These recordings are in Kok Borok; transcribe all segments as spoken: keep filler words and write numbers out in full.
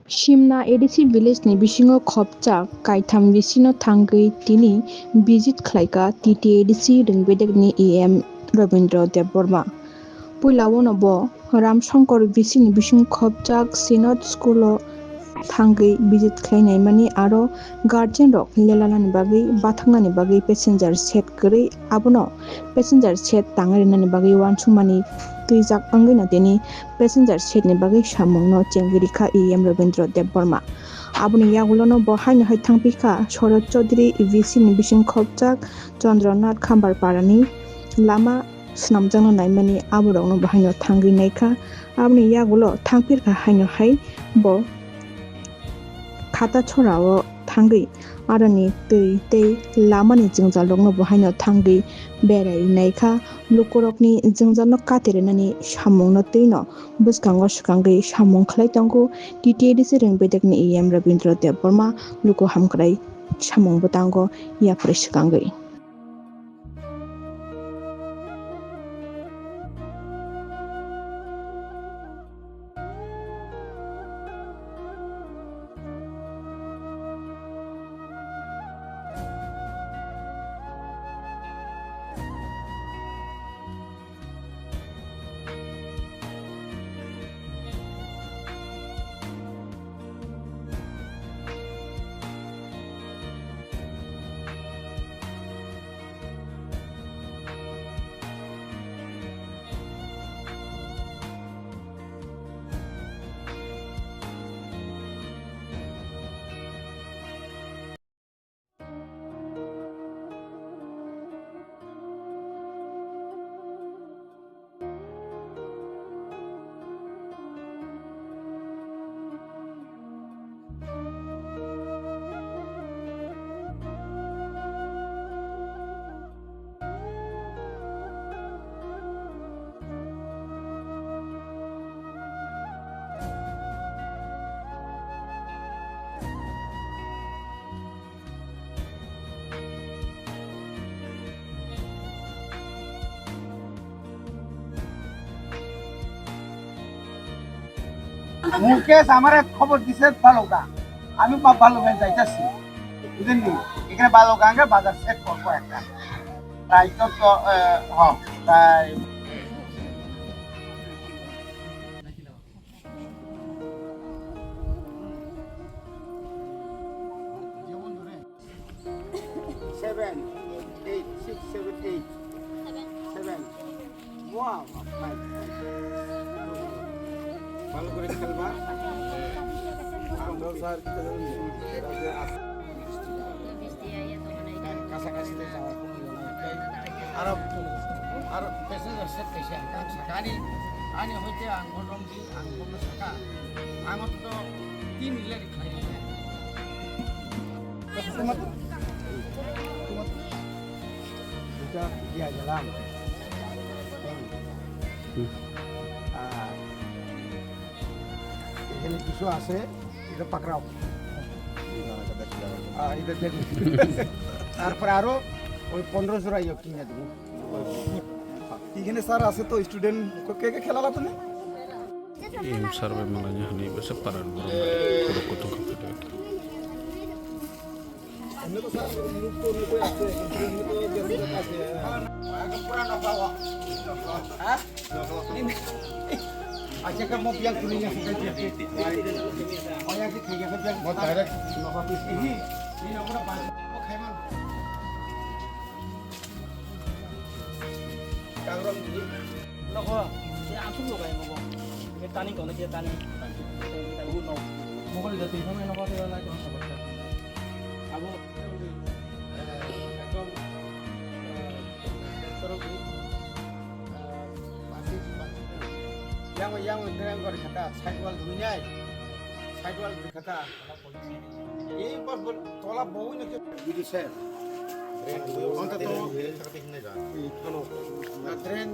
Simna A D C village ni bisingo khopjak kaitham V C no thangwi tini visit khlaikha T T A D C Rwngbedekni E M Rabindra Debbarma. Puila uano bo Ramshankar V C ni bising khopjak Synod School o thangwi visit khlai naimani aro guardian rok lelalani bagwi bathaknani bagwi passenger shed kwrwi abono passenger shed tangwi rwnani bagwi uansukmani twijak wngwi no tini passenger shed ni bagwi samung no chengwi rikha E M Rabindra Debbarma. Aboni yagulo no bo haino hai thangpikha Sharad Chaudhary V C ni bising khopjak Chandranath Khambarpara ni lama swnamjakno naimani aborokno bo haino thangwi naikha. Aboni yagulo thangphirkha haino hai bo khata chorao thangwi aroni twi tei lamani jwngjalrokno bo haino thangwi berai naikha. Lukurokni jwngjalno kati rwnani samungno twino bwskango swkangwi samung khlai tongo T T A D C Rwngbedekni E M Rabindra Debbarma luku hamkrai samung bwtango yapri swkangwi. Mukesh আমারে খবর দিছে বালুকা, আমি বা-, বালুকায় যাইতাছি, বুঝলেন নি? এখানে বালুকা আগে বাজার সেট করবো একটা, প্রায় তো, তো, এ, হ, প্রায় Seven, eight, six, seven, eight. Seven. Wow, fine, fine. ভালো করে খেলবা। আমরাও স্যার কি জানেন? এরা যে আস-, কাছাকাছি তো যাওয়ার কোনো ইয়ে নাই। আর, আর প্যাসেঞ্জার সেট বেশি, আর কাছাকাছি। আনি, আনি হইতে আঙ্গুল রং Ang kung saka, ang to team nila di kaya. Tomar, tomar. Duita diya gelam. Hmm. Ah, এখানে কিছু আছে, এটা পাকড়াও। আহ, এটা দেখুন। তারপরে আরো ওই পনেরো জোড়া ইয়ে কিনে দেবো। এখানে স্যার আছে তো, স্টুডেন্ট কে কে খেলা লাগবে না? Im sarbai malani hani bese parar borok bai borok kutung kha phaikha. Mo direct. Nogo, se asuk logai nogo. Ke tani kono ke tani. Nogo le twi thangna nogo twi lai kono sabak. Abo, eh, ekdom, eh, torok ni, eh, yang yang yang gori kata, sidewall dunia, sidewall kata. Ei bas bas tola boi na ke. Bidu sir. Drain boi. Onta to. Drain,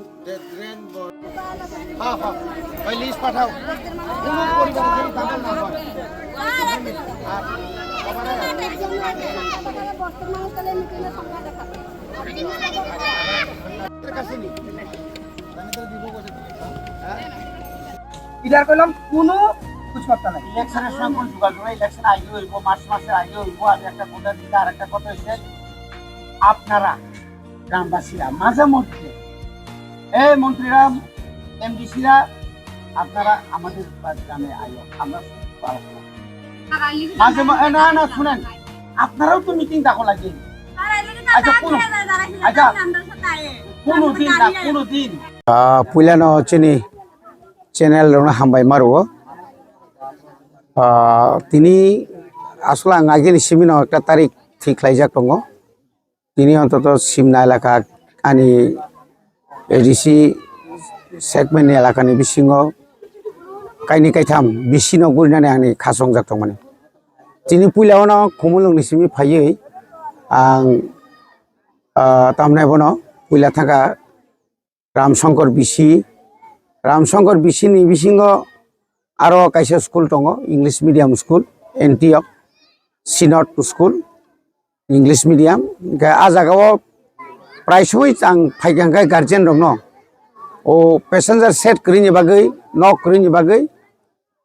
drain boi. Ha ha. Bhai list pathao. Kono poribar ke tamil na hoi. Ar amare kasini. Idar kolam kono বুঝ করতে নাই। ইলেকশনের সময় কোনো যোগাযোগ নাই, ইলেকশন আগে হইব, মার্চ মাসের আগে হইব। আমি একটা কথা দিচ্ছি, আর একটা কথা হচ্ছে, আপনারা গ্রামবাসীরা মাঝে মধ্যে, এ মন্ত্রীরা, এমডিসিরা, আপনারা আমাদের গ্রামে আইও, আমরা ভালো করব। মাঝে মা-, এ, না, না, শুনেন, আপনারাও তো মিটিং ডাকো লাগে। আচ্ছা, কোনো, আচ্ছা, কোনো দিন না, কোনো দিন। Ah, puilano chini channel rokno hambai ma rwo. Ah, tini aswk ang agini simino ekta tarik thik khlaijak tongo. Tini ontoto Simna elaka ani A D C segment ni elakani bisingo kaini kaitham bisino gurinani ani kha chongjak tongmani. Tini puila ono Khumulwngni simi phaiwi ang, ah, tamni bono puila thangkha Ramshankar B C, Ramshankar B C ni bisingo aro kaisa school tongo, English medium school, N T O, Synod School, English medium. Hingke ah jagao prai sui ang phaikha hingke guardian rokno o passenger shed kwrwini bagwi, nok kwrwini bagwi,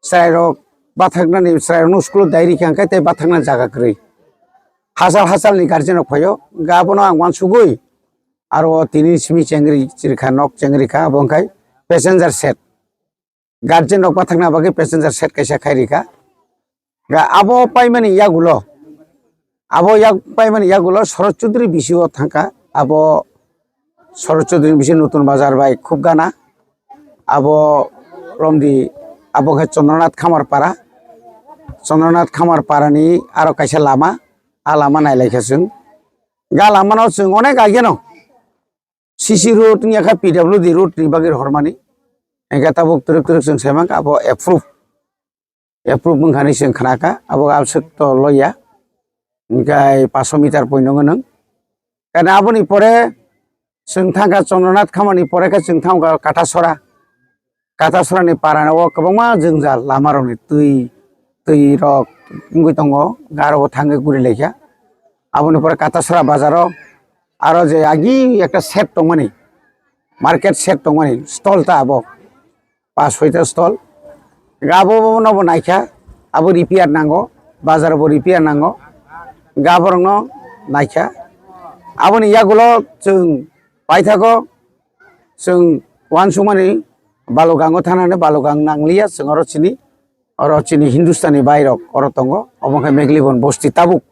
chwrairok bathaknani, chwrairokno school dai rikha hingke tei bathakna jaga kwrwi. Hachal hachalni guardian rok phaio, hingke abono ang uansugwi, aro o tini simi chengri chirikha, nok chengri kha, abo wngkha passenger shed. Guardian rok bathakna bagwi passenger shed kaisa khai rikha. Ga abo paimani yagulo, abo yak paimani yagulo Shorod Chaudhary B C o thangkha. Abo Shorod Chaudhary B C Nutun Bazar bai khub gana. Abo romdi, abo khe Chandranath Khamar para. Chandranath Khamar parani aro kaisa lama, a lama nailaikha chwng. Ga lamano chwng onek ageno C C road wngya kha P W D road ni bagwi rohormani. Hingke tabuk twrwk twrwk chwng saimankha abo approve. Approve wngkha hinwi chwng khnakha. Abo abswk to loya. Hingke paso meter poino gwnang. Kana aboni pore chwng thangkha Chandranath Khamani pore khe chwng thangkha Kathasora. Kathasora ni para o kwbangma jwngjal lama rokni twi, twi rok wngwi tongo, garo bo thangwi guri laikha. Aboni pore Kathasora bazar o aro je agi ekta shed tongmani, market shed tongmani, stall ta abo, pas soita stall. Ga abo no bo naikha, abo repair nango, bazar bo repair nango, ga borok no naikha. Aboni yagulo chwng paithago, chwng uansukmani Balugango thanani, Balugang nangliya, chwng oro chini, oro chini Hindustani bairok oro tongo, obo khe Meglibon bosti tabuk.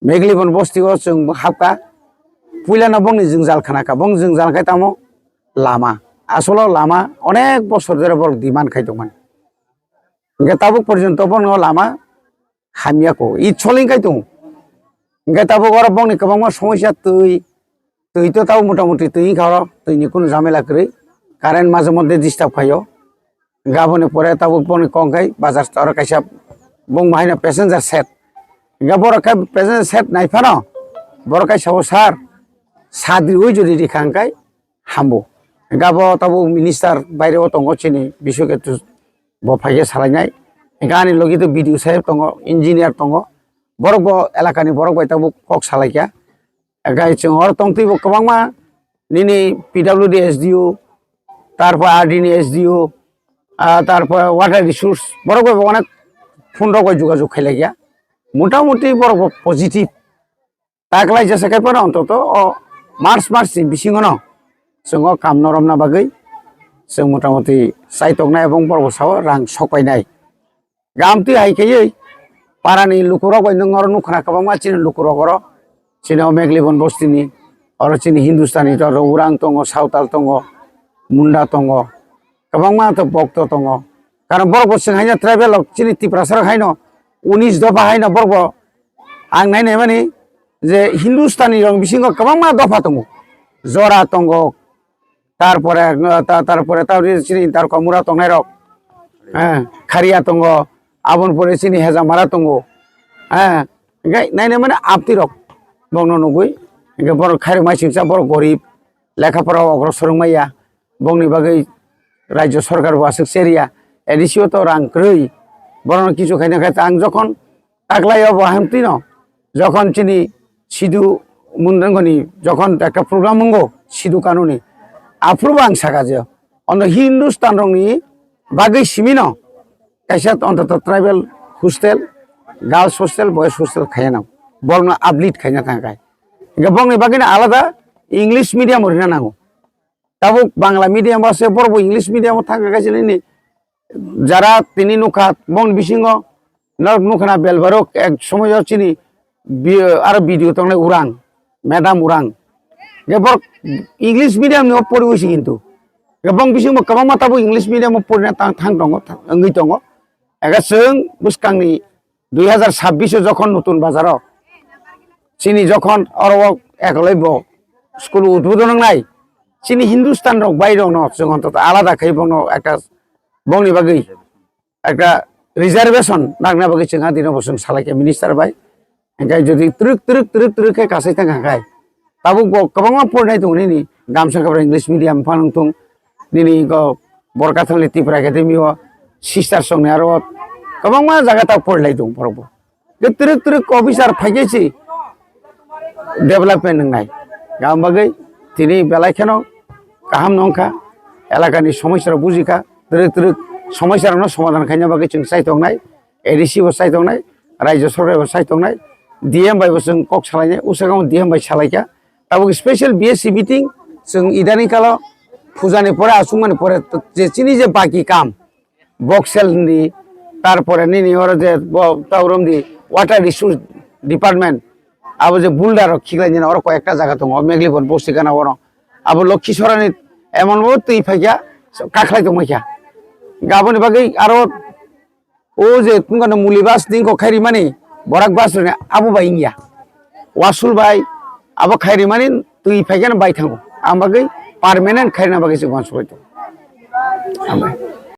Meglibon bosti o chwng hapkha, puilano bongni jwngjal khnakha, bong jwngjal khe tamo lama. Asolo lama onek bosor jora borok demand khai tongmani. Hingke tabuk porjonto bono lama hamya ko, i soling kai tongo. Hingke tabuk oro bongni kwbangma somosya twi, twi to tabuk motamuti twi wngkha oro, twini kunu jamela kwrwi, current maje moddhe disturb khaio. Hingke aboni pore tabuk boni kok kai bazar oro kaisa bung bahaino passenger shed. Hingke borok khe passenger shed nai phano borok kaisa o sir, sadri ui jodi rikha hingkai hambo. Hingke abo tabuk minister baire o tongo chini Biswakethu bo phaikhe salainai. Hingke ani logi to B D O saheb tongo, engineer tongo. Borok bo elakani borok bai tabuk kok salaikha. Hingke chwng oro tongtwi bo kwbangma nini P W D S D O, tarpor R D ni S D O, ah, tarpor water resource, borok bai bo onek phone rok bai jogajog khailaikha. Motamuti borok bo positive. Taklai jesa khe phano ontoto o March, March ni bisingo no chwng o kam noromna bagwi chwng motamuti chaitoknai ebong borok bo sao rang sokpainai. Gamtwi hai khaiwi parani lukurok bai nwng oro nukha na kwbangma chini lukurok oro. Chini o Meglibon bostini, oro chini Hindustani to oro Urang tongo, Sawtal tongo, Munda tongo, kwbangma to Bokto tongo. Karon borok bo chwng haino tribal rok chini Tiprasa rok haino unis dopha haino borok bo ang nai naimani je Hindustani rok bisingo kwbangma dopha tongo. Jora tongo, tarpore, ta-, tarpore ta chini Tarkomura tongnai rok, eh, Kharia tongo, aboni pore chini Hejamara tongo, eh, hingke nai naimani apti rok bongno nugui, hingke borok khairok mai singsa borok gorib, lekha pora ogrosor wng maya, bongni bagwi rajyo sorkar bo aswk seriya, A D C o to rang kwrwi, borokno kichu khaina khe ang jokhon taklai o bo hamtwi no, jokhon chini Sidhu Mundangoni jokhon ekta program wngo Sidhu Kanuni, aphuru bo ang saka je, ono Hindustan rokni bagwi simi no, kaisa ontoto tribal hostel, girls hostel, boys hostel khaiya nango. Borokno uplift khaina thangkha. Hingke bongni bagwino alada English medium rina nango. Tabuk Bangla medium o se borok bo English medium o thangkha kaisa nini jara tini nukha bongni bisingo norok nukha na belbarok ek somoyo chini bi-, aro video tongnai urang, madam urang. Hingke borok English medium ni o poriwi se kintu. Hingke bong bisingo kwbangma tabuk English medium o porina tang thang tongo, wngwi tongo. Ega chwng bwskangni dui hazar sabbish o jokhon Nutun Bazar o chini jokhon oro o ekoloi bo school udbodon wngnai, chini Hindustan rok bai rok no chwng ontoto alada khai bono ekta bongni bagwi ekta reservation nangna bagwi chwng adino bo chwng salaikha minister bai. Hingke jodi twrwk, twrwk, twrwk, twrwk khe kasai thang kha khai, tabuk bo kwbangma porinai tongo nini gamsa kabra English medium phano wng thung, nini go Borkathali Tripura Academy o sister song ni aro kwbangma jaga ta porilai tongo borok bo. Hingke twrwk, twrwk officer phaikhe si development wngnai. Gam bagwi tini belai kheno kaham no wngkha, elakani somosya rok bujikha, twrwk, twrwk somosya rokno somadhan khaina bagwi chwng chai tongnai. A D C bo sai tongnai, Rajya Sorkar bo sai tongnai, D M bai bo chwng kok salainai, usakang D M bai salaikha. Tabuk special B S C meeting, chwng idani kalo puja ni pore, achukmani pore, to je chini je baki kam, box sel ni, tarpore nini oro je bo taurom di water resource department, abo je boulder rok khiklai nini oro koi ekta jaga tongo, Meglibon bosti gana oro, abo Lokhi Sorani emon bo twi phaikha, kakhlai tongmaikha, gaboni bagwi aro O je tungkano muli bus ni kok khairi mani, borak bus rwni abo bai wngya. Wasul bai abo khairi mani twi phaikhe bai thango. Ang bagwi permanent khairina bagwi se uansugwi tongo. Hambai.